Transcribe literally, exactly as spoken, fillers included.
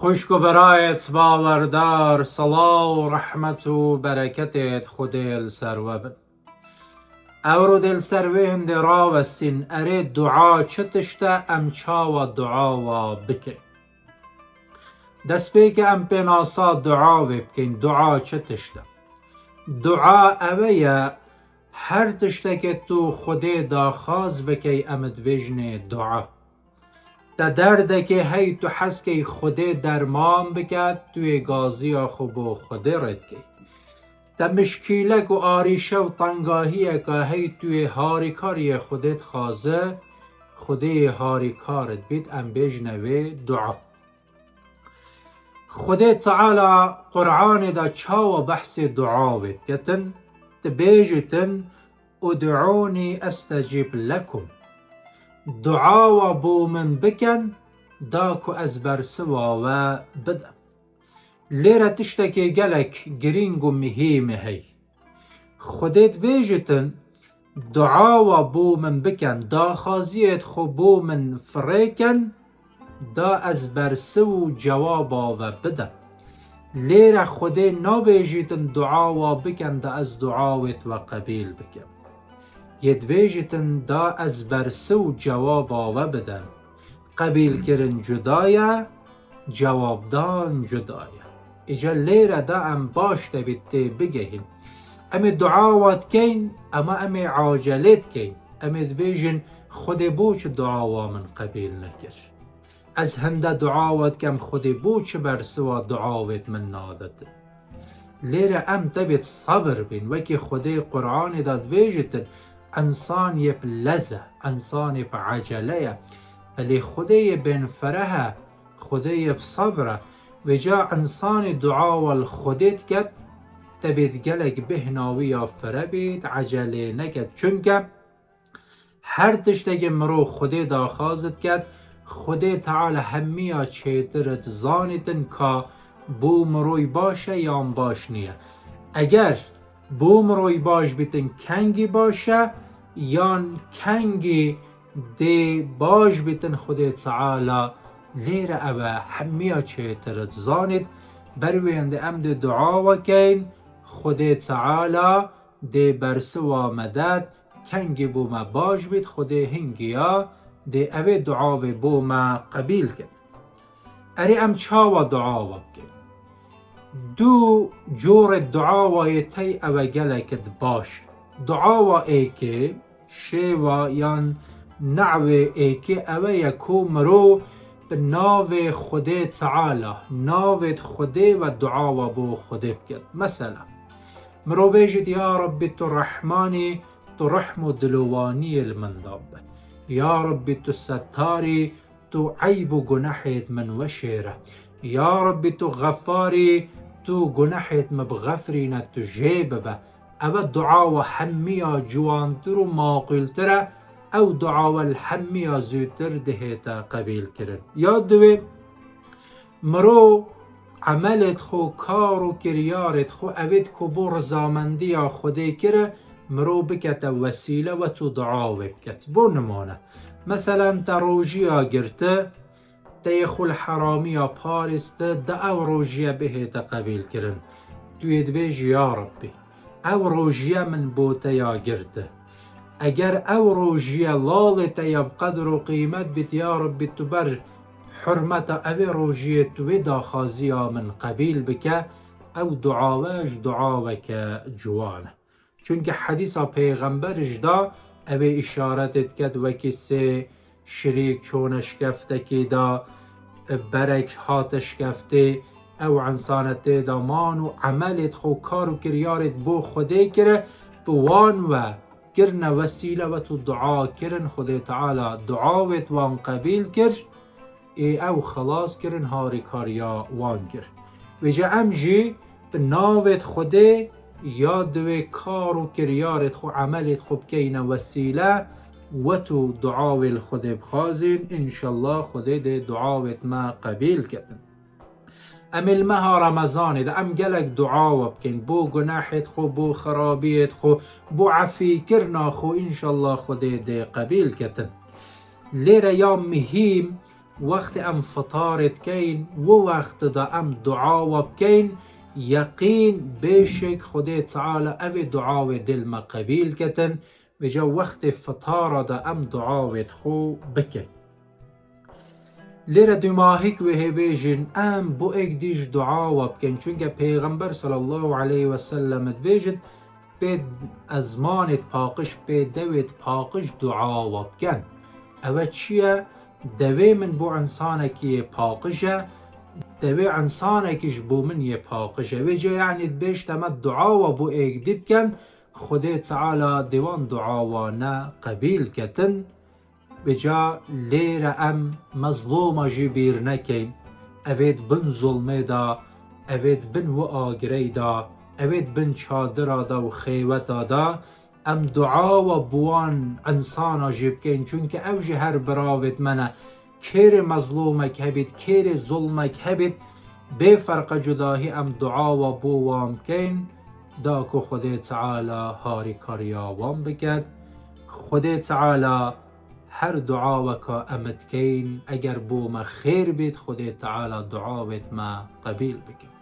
Xwişk û birayêt bawerdar, selaw û rehmet û bereketêt Xwedê li ser we bin. Ewro dê li ser wê hindê rawestîn, erê dua çi tişt e, em çawa dua wa bikin? Destpêkê em pênasa dua wê bikeyn. Dua çi tişt e? Dua ewe ye, her tiştekê tu Xwedê daxaz bikey, em dibêjinê dua. Te derdekê hey tu hez key Xwedê derman bike, tu yê gaziya xwe bo Xwedê rê dikey. Te mişkîlek û arîşe û tengahiyeka hey tu yê harîkariyê Xwedê dixwaze, Xwedê yê harîkar dibît, em bêjine wê dua. Xwedê Teala Qur'anê de çawa behsê dua wê diketin, dibêjitin, "Ud'ûnî estecîb lekum." Dua wa bo min bikin, da ku ez bersiva we bidim. Lêre tiştekê gelek girîng û mihîmê hey. Xwedê dibêjitin, dua wa bo min bikin, daxaziyêt xwe bo min firêkin, da ez bersiv û cewaba we bidim. Lêre Xwedê nabêjîtin dua wa bikin, da ez dua wê we qebîl bikim. Yê dibêjitin, da ez bersiv û cewaba we bidim. Qebîlkirin cuda ye, cewabdan cuda ye. Îca lêre de em baş debît tê bigehîn. Em ê dua wa dikeyn, ema em ê acelê dikeyn. Em ê dibêjin, "Xwedê bo çi dua wa min qebîl nekir? Ez hinde dua wa dikem, Xwedê bo çi bersiva dua wê min naditin?" Lêre em tebêt sabir bîn, wekî Xwedê Qur'anê de dibêjitin, ensan yê bi lez e, ensan yê bi ecele ye. Belê Xwedê yê bên fereh e, Xwedê yê bi sabir e. Vêca ensanê dua wa li Xwedê diket, tebêt gelek bêhna wî ya fire bît, ecelê neket. Çunke her tiştekê mirov Xwedê daxaz diket, Xwedê Teala hemiya çêtir dizanîtin ka bo miroy baş e yan baş niye. Eger bo miroy baş bîtin, kengî baş e yan kengî dê baş bîtin, Xwedê Teala lêre ew e hemiya çêtir dizanît. Ber wê hindê em dê dua wekeyn, Xwedê Teala dê bersiva me det, kengî bo me baş bît, Xwedê hingiya dê evê dua wê bo me qebîl ket. Erê em çawa dua wa bikin? Du corê dua wa yê tey ewe gelek di baş. Dua wa êkê, şêva yan navê êkê ewe ye ku mirov bi navê Xwedê Teala, navê Xwedê ve dua wa bo Xwedê biket. Mesela, mirov bêjit, "Ya Rabbî, tu Rehman î, tu rehm û dilovaniyê li min de be. Ya Rabbî, tu Settar î, tu eyb û gunehêt min weşêre. Ya Rabbî, tu Xeffar î, tu gunehêt min bixefrîne, tu jê bibe." Eve dua wa hemiya ciwantir û maqûltir e, ew dua we li hemiya zûtir dihête qebîlkirin. Ya duwê, mirov emelêt xwe, kar û kiryarêt xwe, evêt ku bo rizamendiya Xwedê kire, mirov bikete wesîle, wet û dua wê biket. Bo nimûne, meselen te rojiya girti, te yê xwe li heramiya parêzti, da ew rojiye bihête qebîlkirin. Tu yê dibêjî, "Ya Rabbî, ew rojiye min bo te ya girti. Eger ew rojiye lalê te ya bi qedr û qîmet bît, ya Rabbî, tu ber hurmeta evê rojiyê tu wê daxaziya min qebîl bike." Ew dua we ji dua weke ciwan e. Çunke hedîsa Pêxember ji da evê îşaretê diket, wekî sê şirîk çûne şikeftekî da, berek hate şikeftê, ew insane tê de man û emelêt xwe, kar û kiryarêt bo Xwedê kire, bi wan ve kirine wesîle, wet û dua kirin, Xwedê Teala dua wêt wan qebîl kir. Ê ew xelas kirin, harîkariya wan kir. Vêca em jî bi navêt Xwedê ya divê kar û kiryarêt xwe, emelêt xwe bikeyne wesîle, wet û dua wê li Xwedê bixwazîn, înşellah Xwedê dê dua wêt me qebîl ketin. Em ê li meha Remezanê de em gelek dua we bikeyn, bo gunehêt xwe, bo xirabiyêt xwe, bo efîkirina xwe, înşellah Xwedê dê qebîl ketin. Lêre ya mihîm, wextê em fitarê dikeyn, wi wextê de em dua wa bikeyn, yeqîn bêşek Xwedê Teala evê dua wê dê li me qebîl ketin, vêca wextê fitara de em dua wê dixwe bikin. Lêre dûmahîk wê hê bêjin, em bo êk dî ji dua wa bikin. Çunke Pêxember sallallahu aleyhi ve sellem dibêjin, pê ezmanê paqij, pê dewê paqij dua wa bikin. Ewe çi ye? Devê min bo insanekî yê paqij e, devê insanekî ji bo min yê paqij e. Vê cê yanî dibêjte me dua wa bo êk dî bikin, Xwedê Teala dê wan dua wane qebîl ketin. Vêca lêre em mezlûma jî bîr nekeyn. Evê di bin zulmê de, evê di bin wi agirey de, evê di bin çadira de û xêweta de, em dua wa bi wan insana jî bikeyn. Çunke ew jî her biravêt me ne. Kêrê mezlûmek hebît, kêrê zulmek hebît, bê ferqe cudahî em dua wa bo wan bikeyn, da ku Xwedê Teala harîkariya wan biket. Xwedê Teala her dua weka em dikeyn, eger bo me xêr bît, Xwedê Teala dua wêt me qebîl biket.